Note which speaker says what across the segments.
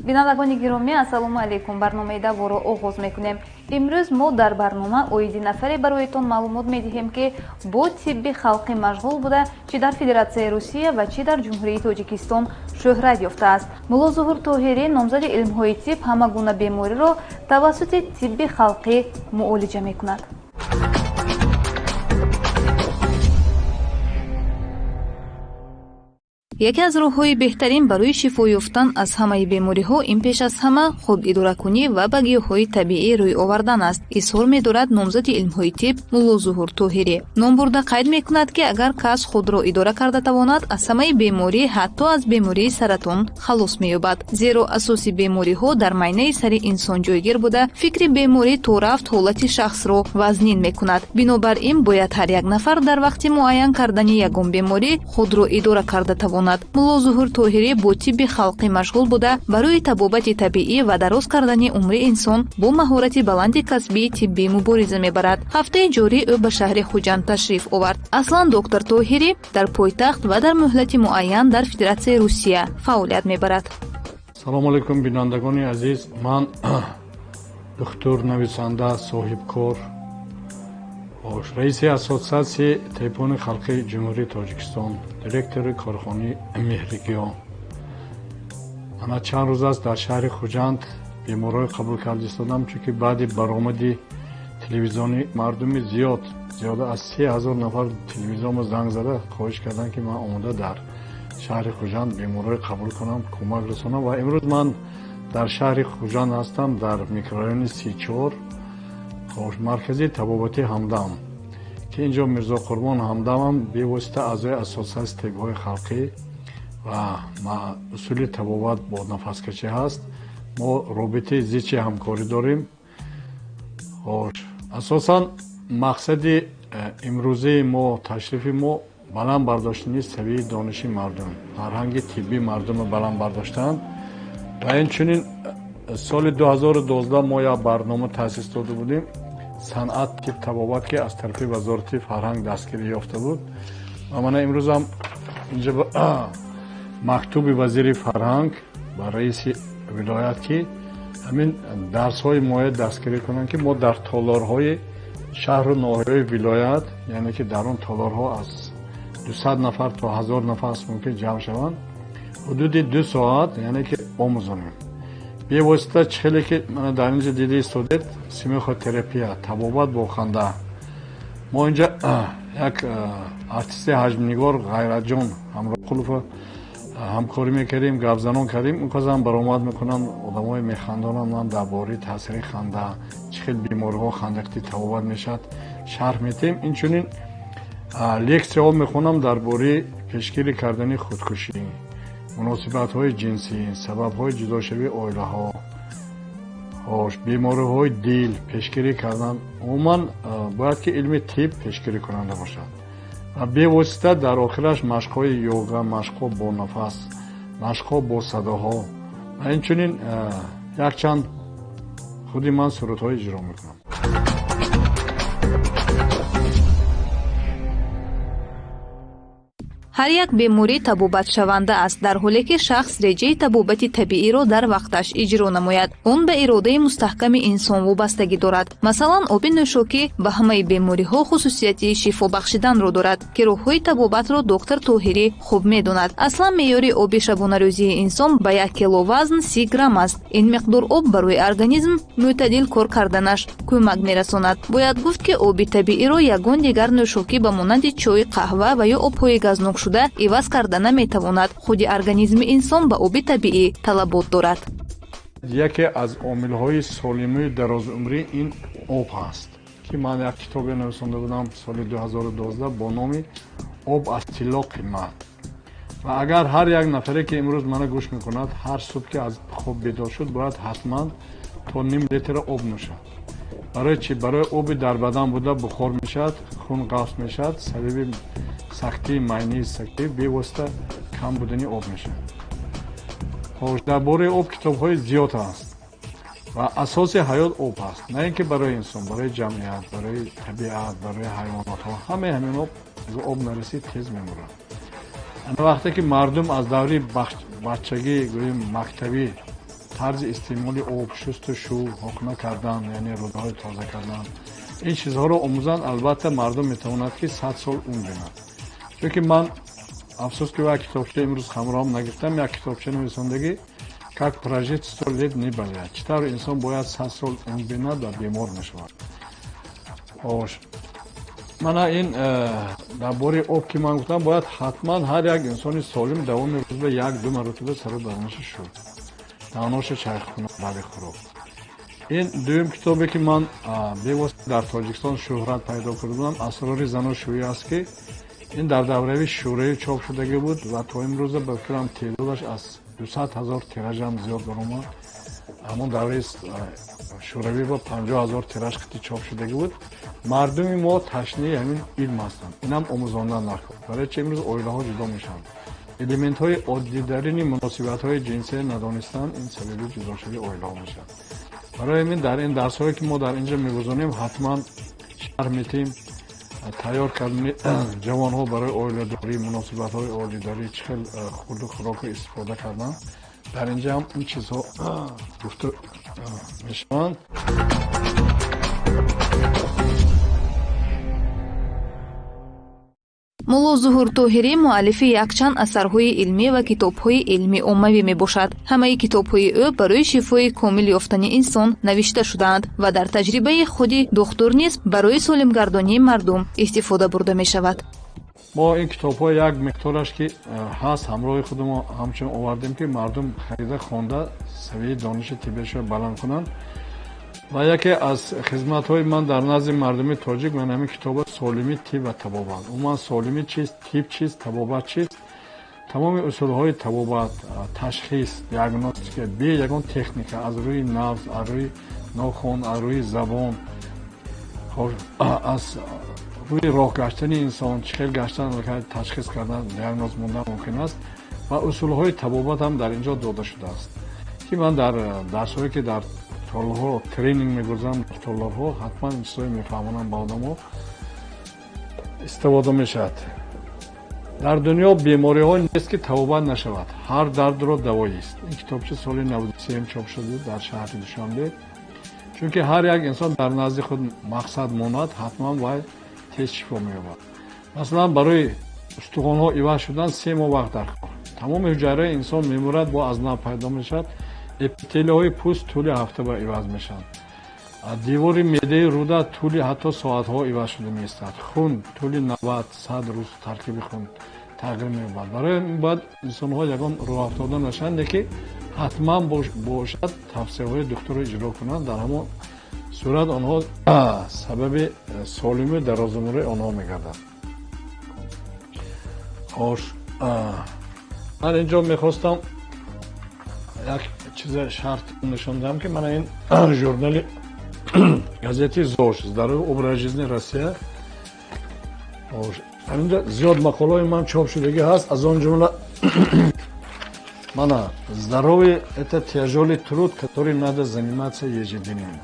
Speaker 1: Бинандагони гиромӣ, ассалому алайкум. Барномаи Даворо оғоз мекунем. Имрӯз мо дар барнома оиди нафаре бароятон маълумот медиҳем, ки бо тибби халқӣ машғул буда, чӣ дар Федератсияи Русия ва чӣ дар Ҷумҳурии Тоҷикистон шӯҳрат ёфтааст. Мулло Зуҳур Тоҳирӣ, номзади илмҳои тиб, ҳама гуна бемориро тавассути тибби халқӣ муолиҷа мекунад. Яке аз роҳҳои беҳтарин барои шифо ёфтан аз ҳамаи бемориҳо ин пеш аз ҳама худидоракунӣ ва ба гиёҳҳои табиӣ рӯй овардан аст, изҳор медорад номзади илмҳои тиб Мулло Зуҳур Тоҳирӣ. Номбурда қайд мекунад, ки агар кас худро идора карда тавонад, аз ҳамаи беморӣ, ҳатто аз бемории саратон халос меёбад. Зеро асоси бемориҳо дар майнаи сари инсон ҷойгир буда, фикри беморӣ то рафт ҳолати шахсро вазнин мекунад. Бинобар ин бояд ҳар як нафар дар вақти муайян кардани ягон беморӣ худро идора карда тавонад. Мулло Зуҳур Тоҳирӣ бо тибби халқӣ машғул буда, барои табобати табиӣ ва дароз кардани умри инсон бо маҳорати баланди касбии тиббӣ мубориза мебарад. Ҳафтаи ҷорӣ ӯ ба шаҳри Хуҷанд ташриф овард. Аслан доктор Тоҳирӣ дар пойтахт ва дар муҳлати муайян дар Федератсияи Русия фаъолият мебарад.
Speaker 2: Салому алайкум, бинандагони азиз. Ман духтур, нависанда, соҳибкор, раиси Ассотсиатсияи табибони халқии Ҷумҳурии Тоҷикистон, директори корхонаи Меҳригиё. Ана чанд рӯз аст дар шаҳри Хуҷанд беморҳои қабул карда истодам, чунки баъди баромади телевизиони мардуми зиёд, зиёда аз 3000 нафар телевизионро занг зада хоҳиш карданд, ки ман омода дар шаҳри Хуҷанд беморҳои қабул кунам, кӯмак расонам. Ва имрӯз ман дар шаҳри Хуҷанд ҳастам, дар микрорайони 34, маркази табобати Ҳамдам, ки инҷо Мирзо Қурбон Ҳамдамам бевосита аъзои Ассотсиатсияи табибҳои халқӣ ва усули табобат бо нафаскашӣ ҳаст. Мо робитаи зичи ҳамкорӣ дорем. Асосан мақсади имрӯзаи мо, ташрифи мо баланд бардоштани савияи дониши мардум, фарҳанги тиббии мардумро баланд бардоштан ва инчунин соли 2012 мо як барнома таъсис дода будем, санъат тиб табобат, ки аз тарафи Вазорати фарҳанг дастгирӣ ёфта буд. Ва мана имрӯзам инҷа мактуби вазири фарҳанг ба раиси вилоят, ки ҳамин дарсҳои моя дастгирӣ кунанд, ки мо дар толорҳои шаҳру ноҳияҳои вилоят, яъне ки дар он толорҳо аз 200 нафар то 1000 нафар мумкин ҷамъ шаванд, ҳудуди 2 соат, яъне ки омӯзонем. Бевосита чихеле ки мана дар инҷа дида истодед, смехотерапия, табобат бо ханда. Мо инҷа як артисти ҳаҷмнигор Ғайратҷон Ҳамроқулов ҳамкорӣ мекардем, гапзанон кардем. Он касам баромад мекунанд, одамое механдонанд. Ман дар бораи таъсири ханда, чӣ хел бемориҳо хандақти табобат мешавад, шарҳ метиҳем. Инчунин лексияҳо мехонам дар бораи пешгирӣ кардани худкушӣ, муносибатҳои ҷинсӣ, сабабҳои ҷудошавии оилаҳо, бемориҳои дил пешгирӣ кардан. Умуман бояд ки илми тиб пешгирӣкунанда бошад ва бевосита дар охираш машқҳои йога, машқҳо бо нафас, машқҳо бо садоҳо ва инчунин якчанд худи ман сурудҳо иҷро мекунам.
Speaker 1: Ҳар як беморӣ табобатшаванда аст, дар ҳоле ки шахс реҷаи табобати табииро дар вақташ иҷро намояд. Он ба иродаи мустаҳками инсон вобастагӣ дорад. Масалан, оби нӯшокӣ ба ҳамаи бемориҳо хусусияти шифобахшиданро дорад, ки роҳҳои табобатро доктор Тоҳирӣ хуб медонад. Аслан меъёри оби шабонарӯзии инсон ба 1 кило вазн 30 грамм аст. Ин миқдор об барои организм мӯътадил кор карданаш кӯмак мерасонад. Бояд гуфт, ки оби табииро ягон дигар нӯшокӣ ба монанди чой, қаҳва ва ё обҳои газнок шуда иваз карда наметавонад. Худи организми инсон ба оби табиӣ талабот дорад.
Speaker 2: Яке аз омилҳои солимии дарозумрӣ ин об ҳаст, ки ман як китобе нависонда будам соли 2012 бо номи Об аз тилло қимат. Ва агар ҳар як нафаре, ки имрӯз мана гӯш мекунад, ҳар субҳ ки аз хоб бедор шуд, бояд ҳатман то ним литр об нӯшад. Барои чӣ? Барои оби дар бадан буда бухор мешавад, хун ғафс мешавад, сабаби сахтии майнии сактӣ бевосита кам будани об мешавад. Дар бораи об китобҳои зиёд ҳаст ва асоси ҳаёт об ҳаст, на ин ки барои инсон, барои ҷамъият, барои табиат, барои ҳайвонотҳо. Ҳамаи ҳамин об об нарасид тез мемурад. Ана вақте ки мардум аз даври бачагӣ, гӯем мактабӣ Тарзи истеъмоли об, шустушу, ҳокна кардан, яъне рӯдаҳои тоза кардан, ин чизҳоро омӯзанд, албатта, мардум метавонад, ки 100 сол умр бинад. Чунки ман, афсӯс, ки як китобча имрӯз ҳамроҳам нагирифтам, як китобча нависондагӣ «Как прожить 100 лет не болея», чӣ тавр инсон бояд 100 сол умр бинад ва бемор нашавад. Хош, мана ин дар бораи об, ки ман гуфтам, бояд ҳатман ҳар як инсони солим давоми рӯзба як ду маротиба сару баданаша шӯд, даҳоноша чайқ кунад баъди хӯрок. Ин дуюм китобе, ки ман бевосита дар Тоҷикистон шӯҳрат пайдо карда будам, «Асрори заношӯӣ» аст, ки ин дар давраи Шӯравӣ чоп шудагӣ буд ва то имрӯза, ба фикрам, теъдодаш аз 200 000 тиражам зиёд баромад. Ҳамон давраи Шӯравӣ ба 50 000 тираж қити чоп шудагӣ буд. Мардуми мо ташнаи ҳамин илм ҳастанд, инам омӯзондан накор. Барои чи имрӯз оилаҳо ҷудо мешаванд? Элементҳои оддидарини муносибатҳои ҷинсия надонистан, ин сабаби ҷудошавии оилаҳо мешавад. Барои ҳамин дар ин дарсҳое, ки мо дар инҷо мегузорем, ҳатман шарҳ метиҳем, тайёр кардани ҷавонҳо барои оиладорӣ, муносибатҳои оиладорӣ, чӣ хел хурду хӯрокро истифода кардан, дар инҷа ҳам ин чизҳо гуфта мешаванд.
Speaker 1: Мулло Зуҳур Тоҳирӣ муаллифи якчанд асарҳои илмӣ ва китобҳои илмӣ оммавӣ мебошад. Ҳамаи китобҳои ӯ барои шифои комил ёфтани инсон навишта шудаанд ва дар таҷрибаи худи духтур низ барои солимгардонии мардум истифода бурда мешавад.
Speaker 2: Мо ин китобҳо як миқдораш, ки ҳаст, ҳамроҳи худамо ҳамчун овардем, ки мардум харида, хонда, савияи дониши тиббиашро баланд кунанд. Ва яке аз хизматҳои ман дар назди мардуми тоҷик ман ҳамин китоба, «Солимӣ, тиб ва табобат». Умуман, солимӣ чист, тиб чист, табобат чист, тамоми усулҳои табобат, ташхис, диагностика бе ягон техника, аз рӯи набз, аз рӯи нохун, аз рӯи забон, аз рӯи роҳ гаштани инсон, чӣ хел гаштан, ташхис кардан, диагноз мондан мумкин аст. Ва усулҳои табобат ҳам дар ин ҷо дода шудааст, ки ман дар дарсҳое, ки дар толорҳо тренинг мегузарам, дар толорҳо ҳатман ин чизҳое мефаҳмонам ба одамо, истифода мешавад. «Дар дунё бемориҳо нест, ки табобат нашавад, ҳар дардро давоист». Ин китобча соли 93 чоп шуда дар шаҳри Душанбе. Чунки ҳар як инсон дар назди худ мақсад монад, ҳатман вай тез шифо меёбад. Масалан, барои устухонҳо иваз шудан 3 моҳ вақт дар кор. Тамоми ҳуҷайраи инсон мемурад, бо аз нав пайдо мешавад. Эпителиҳои пӯст тӯли ҳафта ба иваз мешаванд. Девори меъдаи рӯда тӯли ҳатто соатҳо иваз шуда меистад. Хун тӯли 90-100 рӯз таркиби хун тағйир меёбад. Барои ин бояд инсонҳо ягон рӯҳафтода нашаванд, лекин ҳатман бошад тавсияҳои духтурро иҷро кунанд. Дар ҳамон сурат онҳо сабаби солимию дарозумрии онҳо мегардад. Хош, ман инҷо мехостам як чиза шарт нишон диҳам, ки мана ин журнали газети ЗОЖ, «Здоровый образ жизни Россия». Ҳаминҷа зиёд мақолаҳои ман чоп шудагӣ ҳаст, аз он ҷумла мана: «Здоровье — это тяжелый труд, который надо заниматься ежедневно».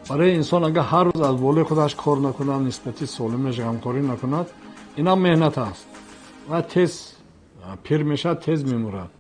Speaker 2: Барои инсон, агар ҳар рӯз аз болои худаш кор накунад, нисбати солимаш ғамкорӣ накунад, инам меҳнат аст ва тез пир мешавад, тез мемурад.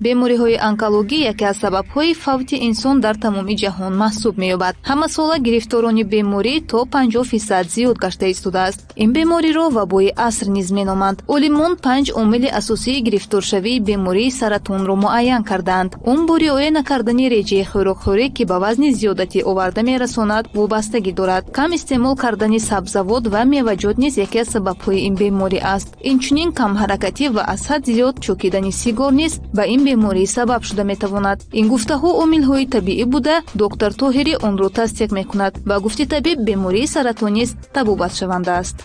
Speaker 1: Бемориҳои онкологӣ яке аз сабабҳои фавти инсон дар тамоми ҷаҳон маҳсуб меёбад. Ҳамасола гирифторони беморӣ то 50% зиёд гашта истодааст. Ин бемориро вабои аср низ меноманд. Олимон панҷ омили асосии гирифторшавии бемории саратонро муайян кардаанд. Он бо риоя накардани реҷаи хӯрокхӯрӣ, ки ба вазни зиёдатӣ оварда мерасонад, вобастагӣ дорад. Кам истеъмол кардани сабзавот ва меваҷот низ яке аз сабабҳои ин беморӣ аст. Инчунин камҳаракатӣ ва аз ҳад зиёд чӯкидани сигор низ ба ин беморӣ сабаб шуда метавонад. Ин гуфтаҳо омилҳои табиӣ буда, доктор Тоҳирӣ онро тасдиқ мекунад. Ба гуфти табиб, бемории саратон низ табобатшаванда аст.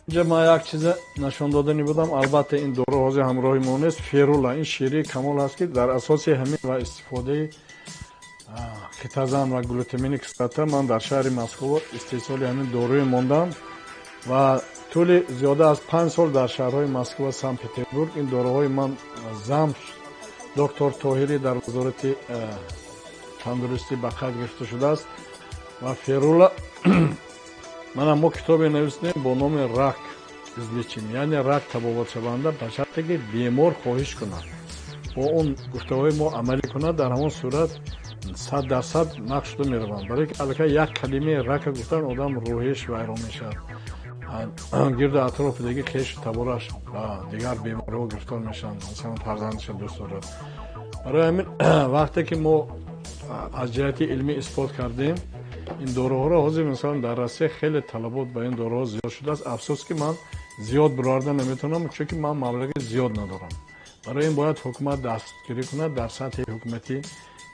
Speaker 2: Инҷа ман як чиза нишон додани будам. Албатта, ин дору ҳозир ҳамроҳи мо нест. Ферула, ин ширии камол ҳаст, ки дар асоси ҳамин ва истифодаи хитозан ва глутамини кислота ман дар шаҳри Москва истеҳсоли ҳамин доруе мондам ва тӯли зиёда аз 5 сол дар шаҳрҳои Москва, Санкт Петербург ин доруҳои ман зам доктор Тоҳирӣ дар Вазорати тандурустӣ ба қайд гирифта шудааст. Ва ферула, мана, мо китобе нависдем бо номи «Рак». излечим, яъне рак табобатшаванда ба шарте ки бемор хоҳиш кунад, бо он гуфтаҳои мо амалӣ кунад, дар ҳамон сурат 100% нақш шуда мераванд. Барои ки аллакай як калимаи рака гуфтан, одам рӯҳиш вайрон мешавад, гирду атрофи диги хешу табораш ба дигар бемориҳо гирифтор мешаванд, масалан, фарзандашро дӯст дорад. Барои ҳамин, вақте ки мо аз ҷиҳати илмӣ исбот кардем ин доруҳоро, ҳозир, масалан, дар Россия хеле талабот ба ин доруҳо зиёд шудааст. Афсӯс, ки ман зиёд бироварда наметавонам, чунки ман маблағи зиёд надорам. Барои ин бояд ҳукумат дастгирӣ кунад, дар сатҳи ҳукуматӣ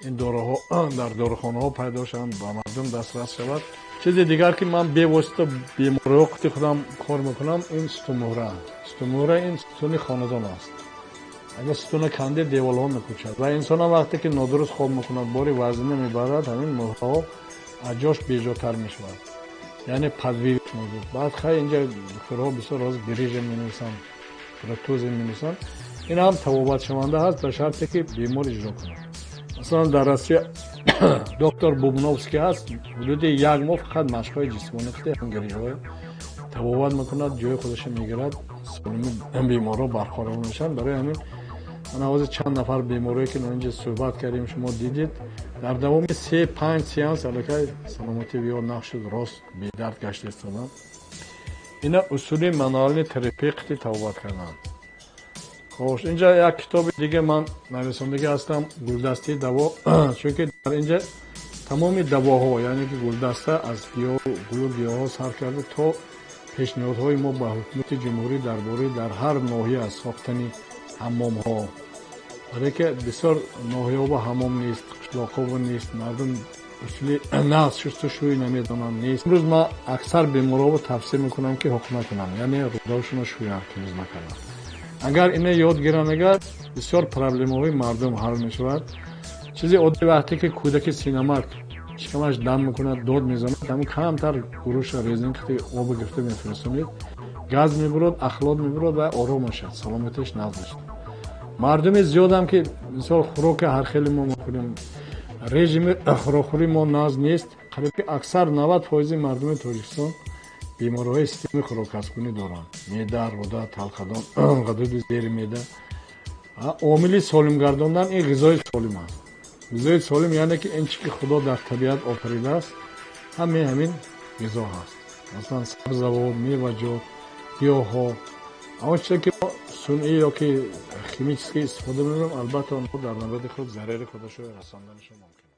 Speaker 2: ин доруҳо дар дорухонаҳо пайдо шаванд, ба мардум дастрас шавад. Чизи дигар, ки ман бевосита бемориҳо қути худам кор мекунам, ин сутунмуҳра. Сутунмуҳра ин сутуни хонадон аст. Агар сутуна канде, деволҳо мекӯчад ва инсонам вақте ки нодуруст хоб мекунад, бори вазнина мебарад, ҳамин муҳраҳо аз ҷош беҷотар мешавад, яъне подвывих мегӯяд. Баъд хай, инҷа духтурҳо бисёр ҳозир грыжа менависанд, протузия менависанд. Ин ҳам табобатшаванда ҳаст, ба шарте ки бемор иҷро кунад. Масалан, дар Россия доктор Бубновский ҳаст, ҳудуди як моҳ фақат машқҳои ҷисмонӣ грыжаҳои табобат мекунад, ҷои худашро мегирад, солими беморҳо барқарор мешаванд. Барои ҳамин, мана ҳозир чанд нафар беморое ки инҷа суҳбат кардем, шумо дидед, дар давоми 3-5 сеанс аллакай саломатии ё нақш шуд, рост, бедард гашта истоданд. Ина усули мануальный терапия қити табобат карданд. Хош, инҷа як китоби дига ман нависондагӣ ҳастам, «Гулдастаи даво», чунки дар инҷа тамоми давоҳо, яъне ки гулдаста аз гулу гиёҳҳо сар карда то пешниҳодҳои мо ба ҳукумати ҷумҳурӣ дар бораи дар ҳар ноҳия сохтани ҳаммомҳо, барое ки бисёр ноҳияҳо ҳаммом нест, қишлоқҳо нест, мардум усули нағз шустушӯй намедонанд, нест. Имрӯз ман аксар беморҳоро тавсия мекунам, ки ҳуқна кунанд, яъне рӯдаҳошонро шӯянд, тоза накарданд. Агар ина ёд гиранд, агар бисёр проблемаҳои мардум ҳал мешавад. Чизи оддӣ: вақте ки кӯдаки синамак шикамаш дам мекунад, дод мезанад, ҳамин камтар гуруша резинкати оба гирифта мефирстонед, газ мебурад, ахлот мебурад ва ором мешавад, саломатиш нағз мешавад. Мардуми зиёдам ки, мисол, хӯроки ҳархели мо мехӯрем, режими хӯрокхӯрии мо нағз нест. Қариб ки аксар 90% мардуми Тоҷикистон бемориҳои системаи хӯрокҳазмкунӣ доранд: меъда, рӯда, талхадон, ғадуди зери меъда. Омили солим гардондан ин ғизои солим аст. Ғизои солим, яъне ки ин чи ки Худо дар табиат офаридааст, ҳамаи ҳамин ғизо ҳаст, масалан, сабзавот, меваҷот, гиёҳҳо. Он чизе ки мо сунъӣ ё ки химически истифода мебарем, албатта, онҳо дар навбати худ зарари худашро расонданашон мумкин.